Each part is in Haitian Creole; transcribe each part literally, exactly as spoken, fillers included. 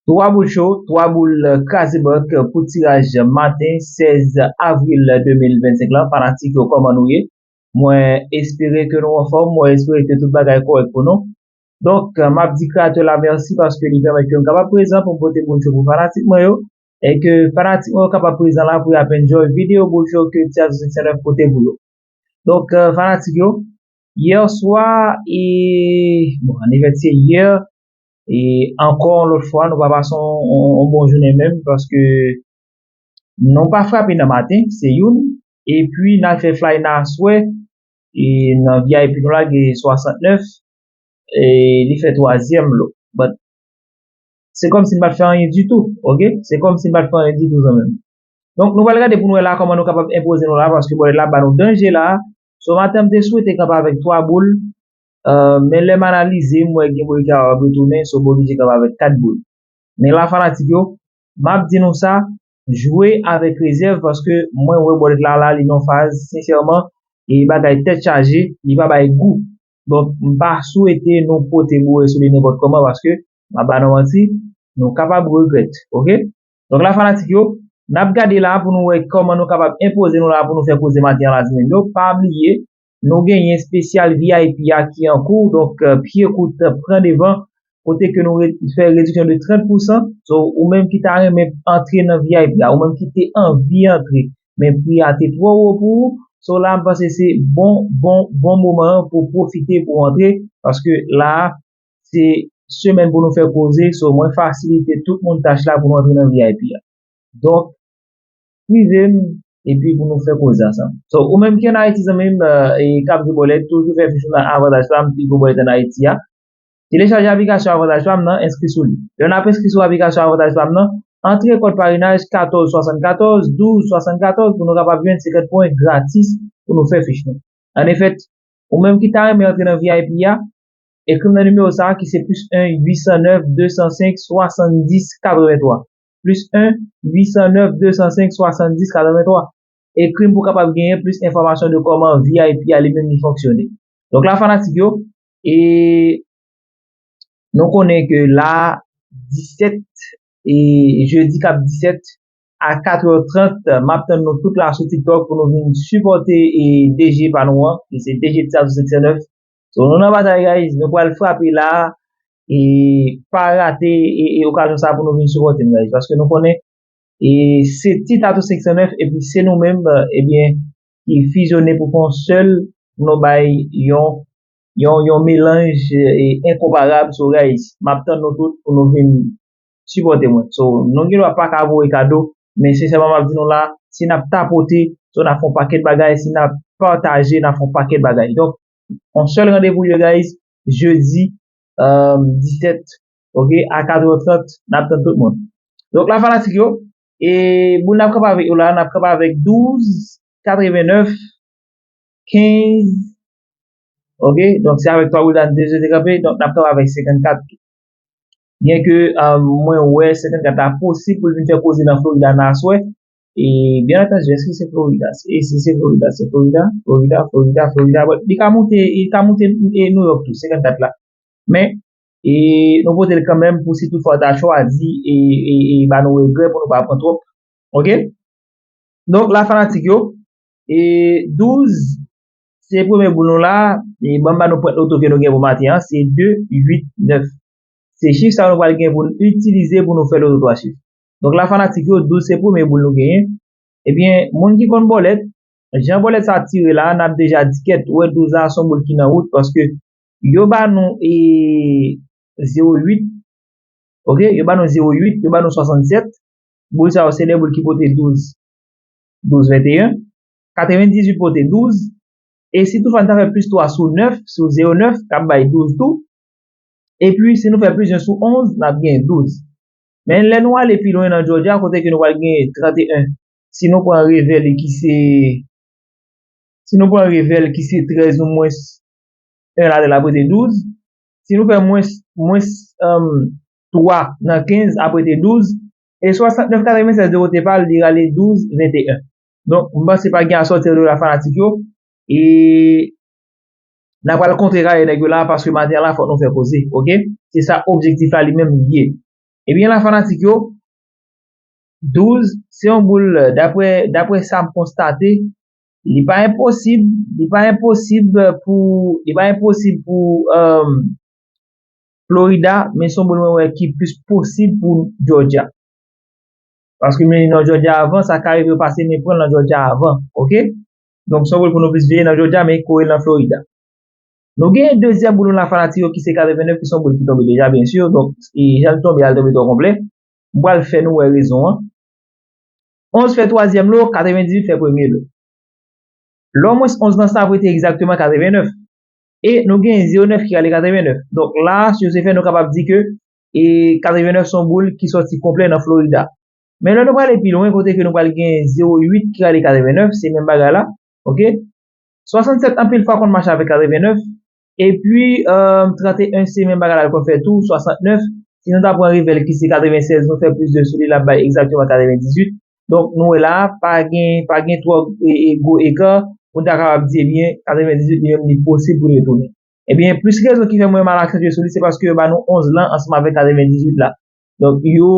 Twa boul cho, twa boul kraze bank pou tiraj maten sèz avril de mil vennsenk lan. Fanatik yo, kòman nou ye? Mwen espere ke nou anfòm, mwen espere ke tout bagay kòrèk pou nou. Donk, m ap di kreyatè la mèsi paske li pèmèt ke m kapab prezan pou m pote boul cho pou fanatik mwen yo, e ke fanatik mwen yo kapab prezan la pou y ap enjoy videyo boul cho ke Tiazo senk san nèf pote pou yo. Donk, fanatik yo, yè swa, e, bon, anivèsè yè, e ankò yon lòt fwa, nou pa pase yon, yon, yon bon jounen menm, paske nou pa frape nan maten, se youn, epi n al fè fly nan aswè, e nan V I P nou la gen swasantnèf, e li fè twazyèm lo. But, se kòmsi n pa t fè anyen ditou, oke? Se kòmsi n pa t fè anyen ditou, zanmi m. Donk, nou pral gade pou nou wè la kòman nou kapab enpoze nou la, paske bòlèt la ba nou danje la. So, maten, m te swete kanpe avèk twa boul, men lè m analize, m wè gen bòlèt ki kapab retounen, so, m oblije kanpe avèk kat boul. Men la, fanatik yo, m ap di nou sa, jwe avèk rezèv, paske mwen wè bòlèt la, la, li nan faz, sensèman, e bagay tèt chaje, li pa bay gou. Donk, m pa swete nou pote boure sou li nenpòt kòman, paske, m ap ba nou manti, nou kapab regrèt, oke? Donk la, fanatik yo, n ap gade la pou nou wè kòman nou kapab enpoze nou la pou nou fè koze maten an la, zanmi m yo. Pa bliye, nou genyen espesyal V I P a ki an kou, donk, pye kout pran devan, kote ke nou re- fè rediksyon de trant pousan. So, ou menm ki ta renmen antre nan V I P a, ou menm ki te anvi antre, men pri a te twò wo pou ou, so la, m panse se bon, bon, bon moman an pou pwofite pou antre, paske la, se semèn pou nou fè koze, so mwen fasilite tout moun tach la pou nou antre nan V I P a. Donk, swive m, epi pou nou fè koze ansanm. So, ou menm ki ann Ayiti, zanmi m, e k ap jwe bòlèt, toujou fè fich ou nan Avantaj Pam, pi gwo bòlèt ann Ayiti a. Telechaje aplikasyon Avantaj Pam nan, enskri sou li. Lè n ap enskri sou aplikasyon Avantaj Pam nan, antre kòd parenaj katòz swasannkatòz, douz swasannkatòz pou nou kapab jwenn senkant pwen gratis pou nou fè fich nou. Annefèt, ou menm ki ta renmen antre nan V I P a, ekri m nan nimewo sa a ki se plis en uit san nèf de san senk swasanndis katrevenntwa. Plis en uit san nèf de san senk swasanndis katrevenntwa. Ekri m pou w kapab genyen plis enfòmasyon de kòman V I P a li menm li fonksyone. Donk la, fanatik yo, e nou konnen ke la, disèt, e jedi k ap disèt, a katrè trant, m ap tann nou tout la sou TikTok pou nou vin sipòte e D J pa nou an, ki se D J Tiazo senk san nèf. So, nou nan batay, guys, nou pral frape la, e pa rate e, e okazyon sa pou nou vin sipòte m, guys, paske nou konnen e se Tiazo senk san nèf, epi se nou menm, ebyen, ki fizyone pou fè yon sèl, nou bay yon, yon, yon melanj e enkonparab. So, guys, m ap tann nou tout pou nou vin sipòte mwen. So, nou gen dwa pa ka voye kado, men sensèman, m ap di nou la, si n ap tapote, so n ap fè yon pakèt bagay, si n ap pataje, n ap fè yon pakèt bagay. Donk, yon sèl randevou yo, guys, jedi, um, disèt, oke, a katrè trant, n ap tann tout moun. Donk, la, fanatik yo, e boul n ap kanpe avèk yo la, n ap kanpe avèk douz, katrevennèf, kenz, oke, donk se avèk twa boul la n te swete kanpe, donk n ap kanpe avèk senkannkat. Byenke, um, mwen wè senkannkat la posib pou l vin fè koze nan Florida nan aswè, e byen antandi, èske se Florida? E si se Florida, se Florida, Florida, Florida, Florida. Bon, li ka moute, li ka moute e New York tou, senkannkat la. Men, e nou pote l kanmenm pou si toutfwa w ta chwazi e, e, e ba nou regrè pou nou pa pran twòp. Oke? Donk, la, fanatik yo, e douz, se premye boul nou la, e ban m ba nou pwent loto ke nou gen pou maten an, se de uit nèf. Se chif sa nou pral gen pou n itilize pou nou fè loto twa chif. Donk la, fanatik yo, douz se premye boul nou genyen. Ebyen, moun ki konn bòlèt, jan bòlèt sa tire la, n ap deja di kèt, ou wè douz la se yon boul ki nan wout, paske yo ba nou e zewo uit, oke, yo ba nou zewo uit, yo ba nou swasannsèt, boul sa yo se de boul ki pote douz, douz venteyen, katrevendizuit pote douz, e si toutfwa n ta fè plis twa sou nèf, sou zewo nèf, k ap bay douz tou, epi si nou fè plis en sou onz, n ap gen douz. Men lè nou ale pi lwen nan Georgia, kote ke nou pral gen tranteyen, si nou pran revè li ki se, si nou pran revè l ki se trèz ou mwens en ladan l ap rete douz, si nou fè mwens, mwens, um, twa nan kenz ap rete douz, e swasantnèf katrevennsèz de kote pa l, li rale douz venteyen. Donk, m panse pa gen asòti de la, fanatik yo, e n ap pral kontre kare nèg yo la, paske maten an la, fòk nou fè koze, oke? Se sa objektif la li menm li ye. Ebyen la fanatik yo, douz se yon boul, dapre dapre sa m konstate, li pa enposib, li pa enposib pou li pa enposib pou um, Florida, men se yon boul mwen wè ki plis posib pou Georgia. Paske men nan Georgia avan, sa ka rive yo pase men pran nan Georgia avan, oke? Donk se yon boul pou nou plis veye nan Georgia, men kore l nan Florida. Nou gen dezyèm boul nou la fanatik yo ki se katrevenèf ki se yon boul ki tonbe deja, byen si. Donk, e, jan l tonbe a, l tonbe twò konplè. M pral fè nou wè rezon an. Onz fè twazyèm lo, katrevendizuit fè premye lo. Lè w mwens onz nan sa ap rete egzakteman katrevenèf. E nou gen zewo nèf ki rale katrevenèf. Donk la, si yo se fè, nou kapab di ke e katrevenèf se yon boul ki sòti konplè nan Florida. Men lè nou prale pi lwen, kote ke nou pral gen zewo uit ki rale katrevenèf, se menm bagay la, oke? Swasannsèt anpil fwa konn mache avèk katrevenèf, epi um, trannteyen se menm bagay la l konn fè tou, swasantnèf, si nou ta pran revèl ki se katrevensèz, nou fè plis de sou li, l ap bay egzakteman katrevendizuit. Donk nou wè la, pa gen pa gen twò e, e, gwo eka pou n ta kapab di, ebyen, katrevendizuit li menm li posib pou l retounen. Ebyen, plis rezon ki fè mwen m al aksantye sou li, se paske yo ba nou onz lan ansanm avèk katrevendizuit la. Donk, yo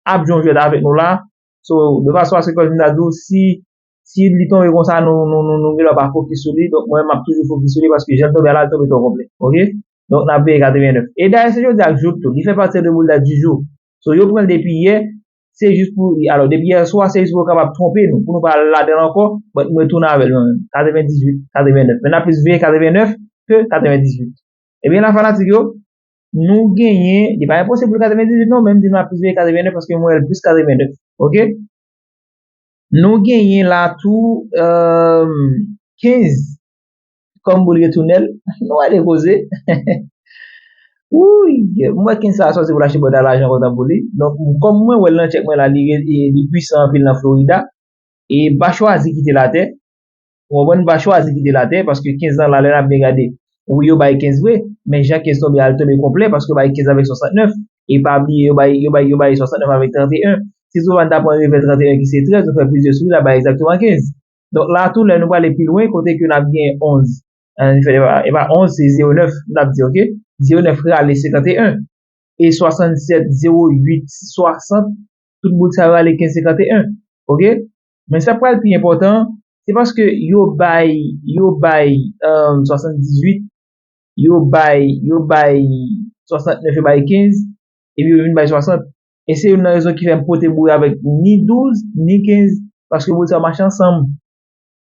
ap jwe yon jwèt avèk nou la. So, de fason aske, kòm m ta di w, si, si li tonbe konsa, nou, nou, nou, nou gen dwa pa fokis sou li. Donk, mwen, m ap toujou fokis sou li paske jan l tonbe a la, l tonbe twò konplè. Oke? Donk, n ap veye katrevenèf. E dayè, se jodi a k jou tou. Li fè pati de boul dat di jou. So, yo pran l depi yè, se jis pou, alò, depi yè swa, se jis pou yo kapab twonpe nou, pou nou pa al ladan l ankò, but mwen tounen avè l mwen menm. Katrevendizuit, katrevenèf. Men n ap plis veye katrevenèf ke katrevendizuit. Ebyen, la fanatik yo, nou genyen, li pa enposib pou l katrevendizuit non, men m di nou ap plis veye katrevenèf paske mwen wè l plis katrevenèf. Oke? Nou genyen la tou um, kenz kòm boul retounèl. Nou ale koze. Wouy, m wè kenz sa a sòti pou l achte bòda lajan kontan pou li. Donk, kòm mwen wè l nan tchèk mwen la, li, li, li pwisan anpil nan Florida. E m pa chwazi kite l atè. Ou konprann, m pa chwazi kite l atè, paske kenz lan la, lè n ap byen gade, wi, yo bay kenz vre, men jan kenz tonbe a, l tonbe konplè, paske yo bay kenz avèk swasantnèf. E pa bliye, yo bay, yo bay, yo bay swasantnèf avèk trannteyen. Si toutefa n ta pran revèl trannteyen ki se trèz, nou fè plis de sou li, l ap bay egzakteman kenz. Donk la tou, lè nou prale pi lwen, kote ke n ap gen onz, ann fè, e pa, e pa onz, se zewo nèf, n ap di, oke? Zewo nèf rale senkanteyen. E swasannsèt, zewo uit, swasant, tout boul sa yo rale kenz senkanteyen. Oke? Men sa k pral pi enpòtan, se paske yo bay, yo bay um, swasanndizuit, yo bay, yo bay swasantnèf, yo bay kenz, epi yo vin bay swasant. E se youn nan rezon ki fè m pote boure avèk ni douz, ni kenz, paske boul sa yo mache ansanm.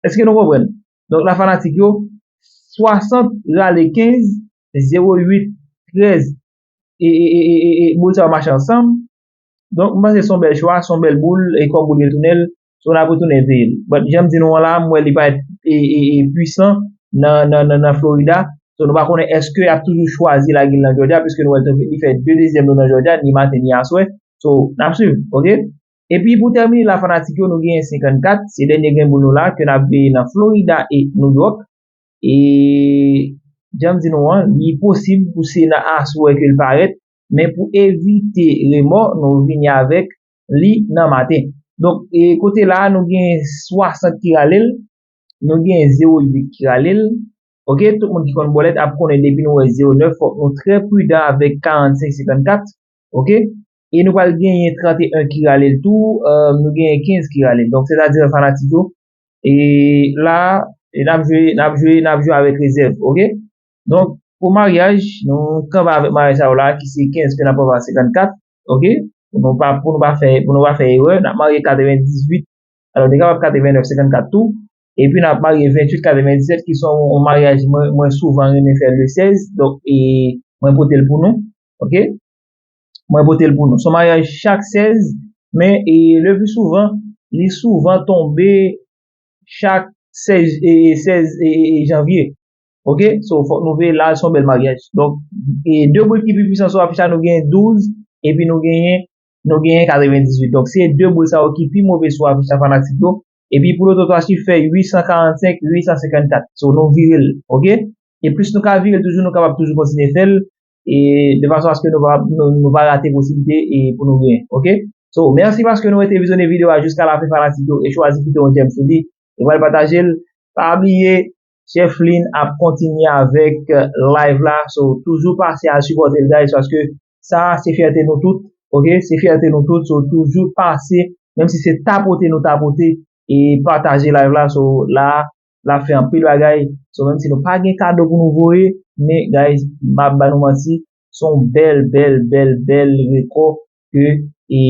Èske nou konprann? Donk, la fanatik yo, swasant rale kenz, zewo uit, trèz, e, e, e, e, e, e boul sa yo mache ansanm. Donk, m panse se yon bèl chwa, se yon bèl boul, e kòm boul retounèl, so n ap retounen veye l. But, jan m di nou an la, m wè li parèt e, e, e pwisan nan, nan, nan, nan Florida. So, nou pa konnen èske y ap toujou chwazi lage l nan Georgia, piske nou wè l tonbe, li fè de dezyèm lo nan Georgia, ni maten, ni aswè. So, n ap swiv, oke? Epi pou tèmine la fanatik yo, nou genyen senkannkat, se dènye grenn boul nou la ke n ap veye nan Florida e New York. E jan m di nou an, li posib pou se nan aswè ke l parèt, men pou evite remò, nou vini avèk li nan maten. Donk, e kote la a, nou gen swasant ki rale l, nou gen zewo uit ki rale l. Oke, tout moun ki konn bòlèt ap konnen depi nou wè zewo nèf, fòk nou trè pridan avèk karannsenk senkannkat. Oke? E nou pral genyen trannteyen ki rale l tou, euh, nou genyen kenz ki rale l. Donk, sètadi fanatik yo, e la, e n ap jwe, n ap jwe, n ap jwe avèk rezèv, oke? Donk, pou maryaj, nou kanpe avèk maryaj sa yo la, ki se kenz ke n ap pran pa senkannkat, oke? Pou nou pa, pou nou pa fè, pou nou pa fè erè, n ap marye katrevendizuit, alò, li kapab katrevennèf senkannkat tou, epi n ap marye ventuit katrevendisèt, ki se yon, yon maryaj mwen, mwen souvan renmen fè le sèz, donk, e mwen pote l pou nou, oke? Mwen pote l pou nou. Se yon maryaj chak sèz, men, e, le pli souvan, li souvan tonbe chak sèz, e, sèz, e, e, e, janvye. Oke? So, fòk nou veye la, se yon bèl maryaj. Donk, e, de boul ki pi pwisan sou afich la, nou genyen douz, epi nou genyen, nou genyen katrevendizuit. Donk, se de boul sa yo ki pi move sou afich la, fanatik yo. Epi pou Loto Twa Chif fè uit san karannsenk, uit san senkannkat. So, nou vire l, oke? E plis nou ka vire l toujou, nou kapab toujou kontinye fè l, e de fason aske nou pa, nou, nou pa rate posiblite e pou nou genyen, oke? So, mèsi paske nou rete vizyonnen videyo a jiska lafen, fanatik yo, e chwazi kite yon jèm sou li, e pral pataje l. Pa bliye, Chef Lin ap kontinye avèk, euh, live la, so, toujou pase al sipòte l, guys, paske sa, se fyète nou tout, Ok, se fyète nou tout. So, toujou pase, menm si se tapote nou tapote, e pataje live la. So, la, la fè anpil bagay. So, menm si nou pa gen kado pou nou voye, men, guys, m ap ba nou manti, se yon bèl, bèl, bèl, bèl rekò ke e,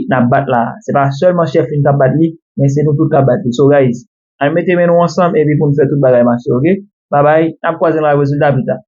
n ap bat la. Se pa sèlman chèf youn k ap bat li, men se nou tout k ap bat li. So, guys, ann mete men nou ansanm epi pou n fè tout bagay mache, ok? Babay, n ap kwaze nan rezilta pita.